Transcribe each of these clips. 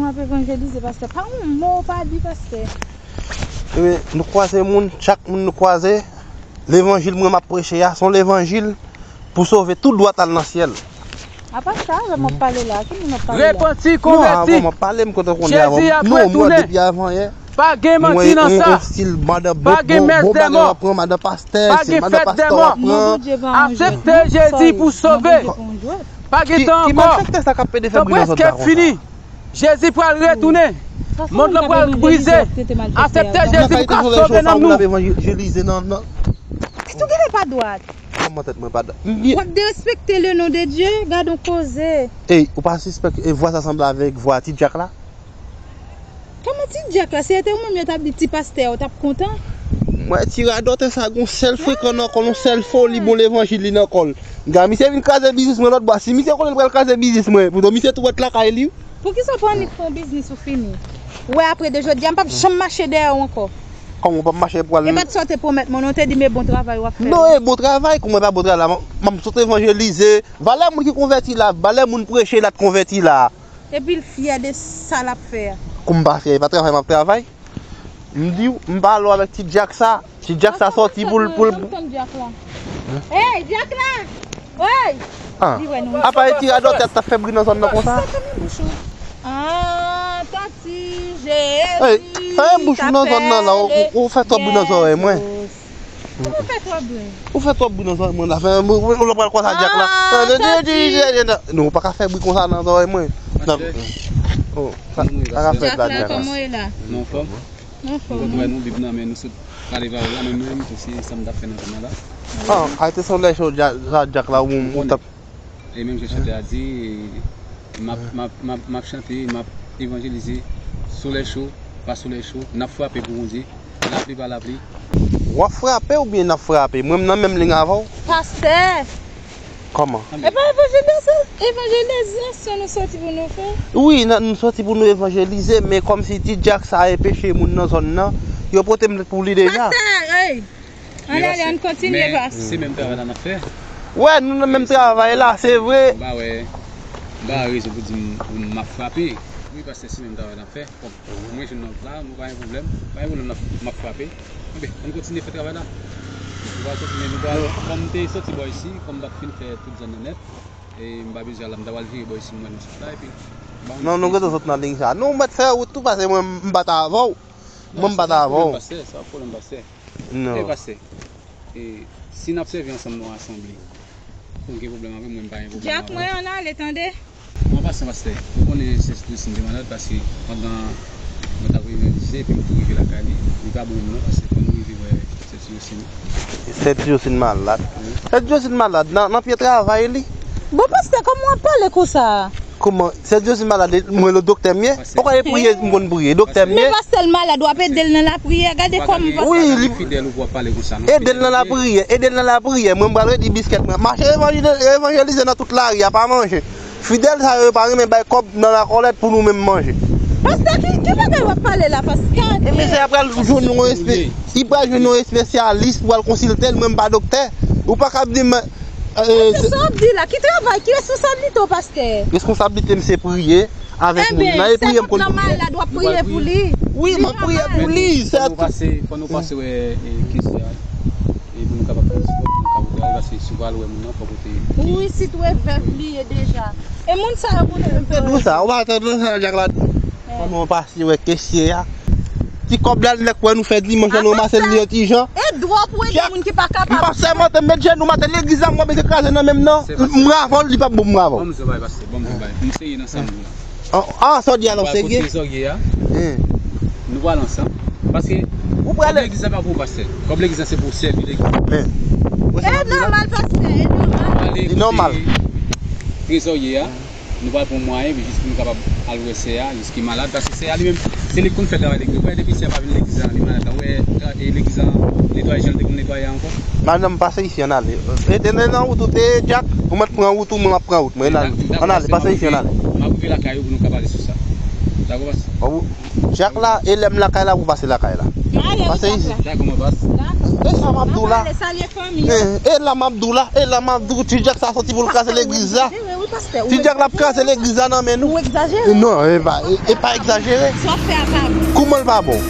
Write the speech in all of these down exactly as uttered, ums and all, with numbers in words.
Ap evanjelize, pastè. Pa yon mo w pa di, pastè. Ebyen, nou kwaze moun, chak moun nou kwaze, levanjil mwen m ap preche a, se yon levanjil pou sove tout dwat al nan syèl. Apa sa, lè m ap pale la, ki moun ap pale la? Repanti, konvèti. Non, avan m ap pale, m kontan konnen avan. Jezi ap retounen. Non, mwen depi avan yè. Pa gen manti nan sa. Yon stil madan bon, bon, bon bagay w ap pran, madan pastè, se madan pastè w ap pran. Asepte Jezi pou sove. Pa gen tan ankò. Tan prèske fini. Jezi pral retounen. Mond lan pral brize. Asepte Jezi pou ka sove nanm nou. Evanjelize nan, nan. Kisa w genlè pa dwat? Kòman tèt mwen pa dwat? W ap derespekte le nom de Dieu, gad on koze. Ey, ou pa sispèk e vwa sa sanble avèk vwa Ti Dyak la? Kòman Ti Dyak la? Si se te ou menm yo t ap di ti pastè a, ou t ap kontan? Mwen ti radòtè sa gon sèl frekan nan kò l, yon sèl foli bon levanjil li nan kò l. Gade misye vin kraze biznis mwen lòt bò. Si misye konnen l pral kraze biznis mwen, poutan misye tou wèt lakay li. Poukisa w pa annik fè yon biznis ou fini? Ou wè apre de jodi a, m p ap janm mache dèyè w ankò. Kòman w p ap mache pou al? E pa t sa w te pwomèt mwen, non, w te di m e bon travay w ap fè. Non, e bon travay, kòman e pa bon travay la? M, m sot evanjelize. Valè moun ki konvèti la, valè moun preche la t konvèti la. Epi l fyè de sa l ap fè a. Kou m pa fyè, e pa travay m ap travay. M di w, m pale w avèk Ti Dyak sa. Ti Dyak sa sòti pou l, pou l. Ey, Dyak la! Ey! Ah. Li wè nou. Apa e ti radòtè t ap fè bri nan zòn nan konsa? Sa fèmen bouch ou. Ah, tanti Jezi. Ey, fèmen bouch ou nan zòn nan la, ou, ou fè twòp bri nan zòrèy mwen. Kòman fè twòp bri? Ou fè twòp bri nan zòrèy mwen la. Fè, ou, ou, ou pral konsa Dyak la. Ah, tanti. Non, ou pa ka fè bri konsa nan zòrèy mwen. Oh, sa, sa ka fèt la, Dyak la. Kòman w ye la? Nou anfòm? Nou anfòm. Ou konn wè nou, Bib nan men nou, sot pale vare la, men mwen menm tou, se sa m t ap fè nan zòn nan la. Ah, a te son lè cho Dyak la, ou, ou t ap. E menm jan chantè a di, m ap, m ap, m ap, m ap chante, m ap evanjelize, solèy cho, pa solèy cho, n ap frape pou Bondye, lapli pa lapli. W ap frape oubyen n ap frape? Mwen, m nan menm liy avè w. Pastè! Kòman? E pa evanjelize-, evanjelizasyon nou sòti pou nou fè? Wi, n-, nou sòti pou nou evanjelize, men kòmsi Ti Dyak sa enpeche moun nan zòn nan, yo pote m pou li deja. Pastè, ey! Ann ale, ann kontinye, pastè. Se menm travay la n ap fè. Wè, nou nan menm travay la, se vre. M pa wè, m pa wè rezon pou di m, pou m ap frape. Wi, pastè, se menm travay n ap fè. Bon, mwen jwenn lòt la, nou pa gen pwoblèm. Pa gen pwoblèm, n ap, m ap frape. Anben, ann kontinye fè travay la. Nou pral kontinye, nou pral, kòm m te soti bò isi, kòm m pa t fin fè tout zòn nan nèt, e m pa bezwen al la, m ta pral vire bò isi, m wè nou sot la, epi. Non, nou gentan sot nan liy sa. Nou mèt fè wout tou, paske mwen, m pa t avè w. Mwen, m pa t avè w. Sa pa pwoblèm, pastè, sa pa pwoblèm, pastè. Non. E pastè, e, si n ap sèvi ansanm nan yon asanble, ou gen pwoblèm avè m, mwen m pa gen pwoblèm avè w. Dyak mwen, ann ale, tande. An pasan, pastè, ou konnen sè Josine te malad, paske pandan mwen t ap evanjelize, epi m tou rive lakay li, li pa bon menm non, pastè, fò nou rive wè sè Josine. Sè Josine malad? Wi. Sè Josine malad nan, nan pye travay li. Bon, pastè, kòman w ap pale konsa? Kòman? Sè Josine malad, mwen le doktè m ye? Ou kwè e priye m konn priye, doktè m ye? Men pastè l malad, w ap ede l nan lapriyè, gade kòman pastè. Wi, li fidèl ou pou ap pale konsa non. Ede l nan lapriyè, ede l nan lapriyè, mwen m pral redi biskèt mwen. Mache evanjelize, evanjelize nan tout lari a, pa manje. Fidèl sa yo pa renmen bay kòb nan lakòlèt pou nou menm manje. Pastè, ki, ki bagay w ap pale la, pastè? Ebyen, se ap pral jwenn yon espe-, li pral jwenn yon espesyalis pou al konsilte l, mwen m pa doktè. Ou pa ka di m, e, se sa w ap di la, ki travay, ki responsablite w, pastè? Responsablite m se priye avèk moun nan, e priye m konn priye. Ebyen, sè kòm nan malad, w ap priye pou li. Wi, m ap priye pou li, sè. Fò nou pase, fò nou pase wè, e, kesye a. E pou nou kapab fè ti kòb, pou nou kapab travay, paske si w al wè moun nan, fòk ou te. Wi, si tou e vèv li ye deja. E moun sa yo konnen. M te di w sa, ou pa tande sa Dyak la di? Kòman w pase wè kesye a? Ti kòb la, nèg wè nou fè dimanch, nou ranmase l li yon ti jan. E dwa pou ede moun ki pa kapab. M pa sèmante, m met jenou m atè legliz la, m wè bezwen kraze nan men m nan. M ravò l, li p ap bon m ravò. Ban m di w bagay, pastè, ban m di w bagay. M serye nan sa m di w la. Ah, ah, sa w di a la, w serye? Trezòrye a. Nou pral ansanm. Paske kòb legliz la pa pou pastè. Kòb legliz la se pou sèvi legliz. E nòmal, pastè, e nòmal. Li nòmal. Trezòrye a, nou pral pran mwayen, jis pou nou kapab al wè sè a, jis ki malad. Paske sè a li menm, se li k konn fè travay legliz. Ou wè depi sè a pa vin legliz la, li malad la. Ou wè, e legliz la, netwaye jan l te konn netwaye a ankò. Madanm, pase isi, ann ale. E te nan wout ou te ye, Dyak, ou mèt pran wout ou, mwen m ap pran wout mwen. Ann ale, pase isi, ann ale. M ap rive lakay ou pou nou ka pale sou sa. Dakò, pastè? Dyak la, e lè m lakay la, pou pase lakay la. Pase isi. Dakò, mwen pase. E sa m ap di w la. E, e la m ap di w la, e la m ap di w, Ti Dyak sa soti pou l kraze legliz la. Pastè, ti djak la ap kraze legliz la nan men nou. Ou egzajere. Non, e pa, e, e pa egzajere. Sa w ap fè a pa bon. Kouman l pa bon?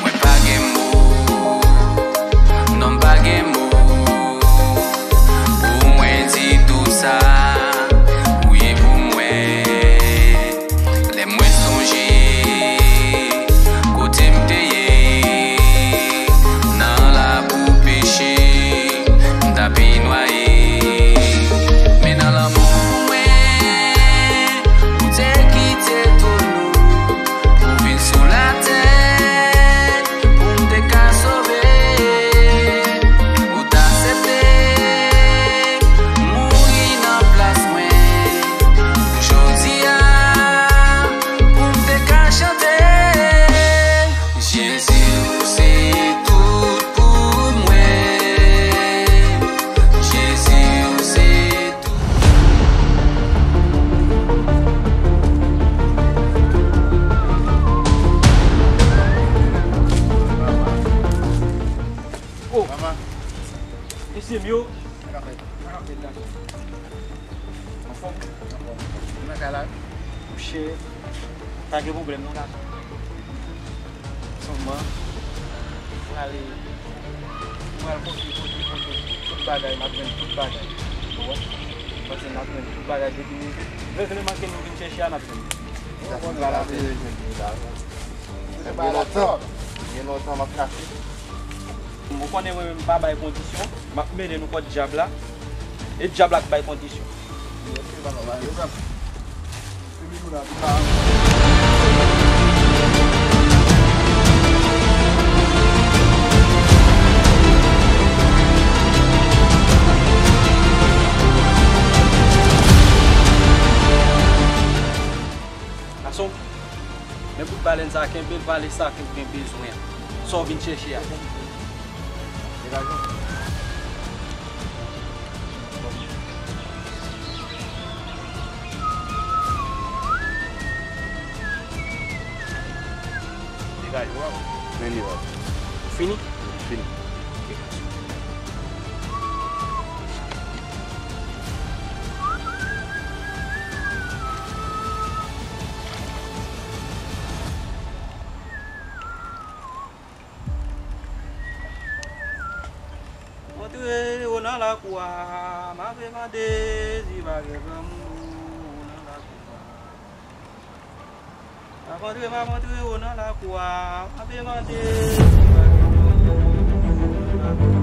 Mwen pa gen mo, non, m pa gen mo pou mwen di tou sa ou ye pou mwen. Lè mwen sonje kote m te ye nan labou peche, m t ap nwaye. Men nan lanmou mwen, ou te kite tout nou pou vin sou latè, pou m te ka sove. Ou t aksepte mouri nan plas mwen. Jodi a, pou m te ka chante, Jezi, ou se tout pou mwen. Jezi, ou se tout. Oh, mesye m yo. Sa k ap fèt? Sa k ap fèt la? Anfòm? Anfòm. Ou nan kay la? Monchè, pa gen pwoblèm non, gason. Sèlman, m prale, m pral konte, konte, konte tout bagay, m ap jwenn tout bagay. Ou konprann? Paske m ap jwenn tout bagay depi nou, lè, lè manke nou vin chèche a, n ap jwenn. Ou konprann? Gen lontan, gen lontan m ap chache. Ou konnen mwen menm m pa bay kondisyon, m ap mennen nou kot dyab la, e dyab la k bay kondisyon. Gason, men bout balèn sa, kenbe l, pale sa ke w gen bezwen an. Sa w vin chèche a. Degaje w. Degaje w. Men li w. Ou fini? Fini. Ok. Antre o nan lakou a, m ape mande si pa gen granmoun nan lakou a. M ap antre, m ap antre o nan lakou a, m ape mande si pa gen granmoun nan lakou a.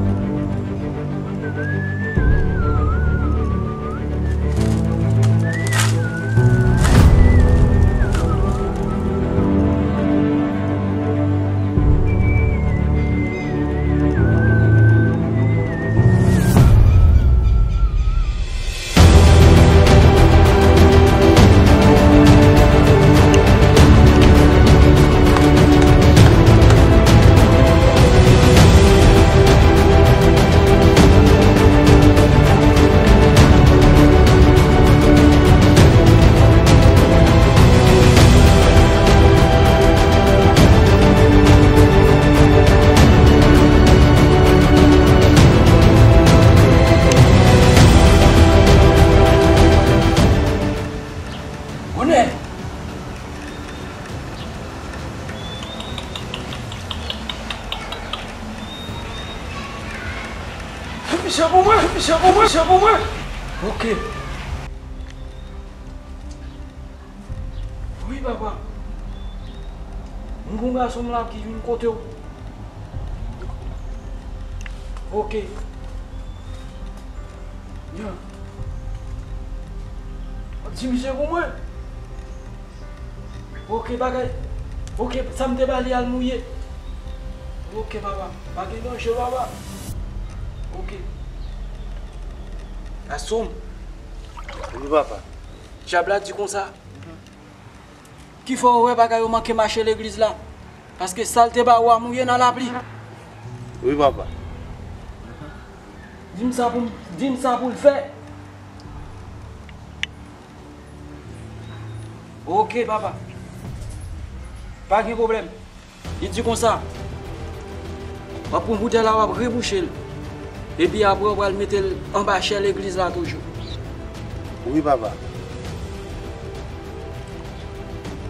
Bonè! Misye pou mwen, misye pou mwen, misye pou mwen. Ok. Wi, papa. M gon gason m la ki vin kote w. Ok. Ya. W ap di misye pou mwen. Ok, bagay. Ok, sa m te ba li al mouye. Ok, papa. Pa gen danje, papa. Ok. Gason m. Wi, papa. Dyab la di konsa. Ki fè w wè bagay yo manke mache legliz la? Paske sa l te ba ou a mouye nan lapli. Wi, papa. Di m sa pou m, di m sa pou l fè. Ok, papa. Pa gen pwoblèm. Li di konsa, w ap pran boutèy la, w ap rebouche l. Epi apre, w pral mete l anba chè legliz la toujou. Wi, papa.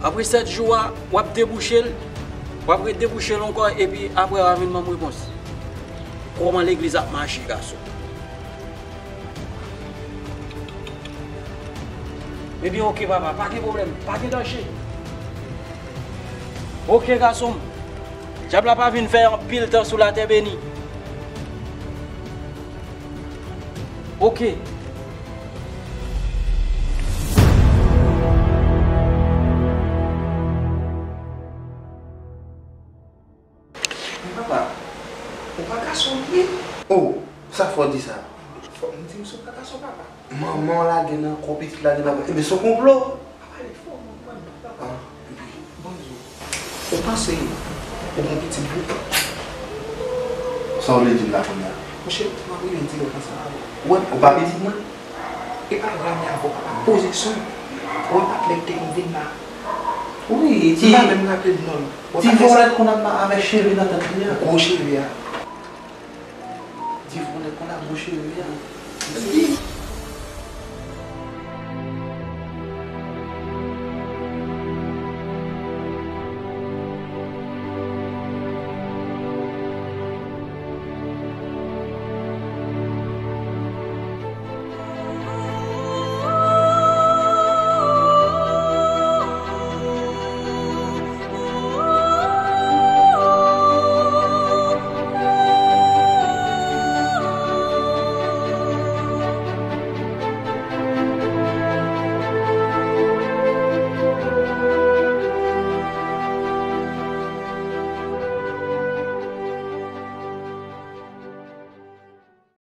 Apre sèt jou a, w ap debouche l, w ap redebouche l ankò, epi apre, w a vin ban m repons. Kòman legliz ap mache, gason? Ebyen, ok, papa, pa gen pwoblèm, pa gen danje. Ok, gason m. Dyab la pa vin fè anpil tan sou latè beni. Ok. Men papa, ou pa gason vre. Oh, sa fò di sa? Fò m di m sou pa gason, papa. Manman w lage nan kò pitit la devan. Ebyen, se yon konplo. Papa, li fò, mwen, mwen, papa. Ah, epi, bonjou. Ou panse ou gon pitit vre? Sa w vle di m la kounye a? Monchè, m ap rive di w konsa. Ou wè, ou pa pitit mwen? E pa rame avè w, papa. Poze son. Ou wè, pa t lè k te rive m la. Wi, ti, m pa menm raple non l. Ti volèt konn ap avè cheve nan tèt li a. Gwo cheve a. Ti volèt konn ap gwo cheve a. Wi.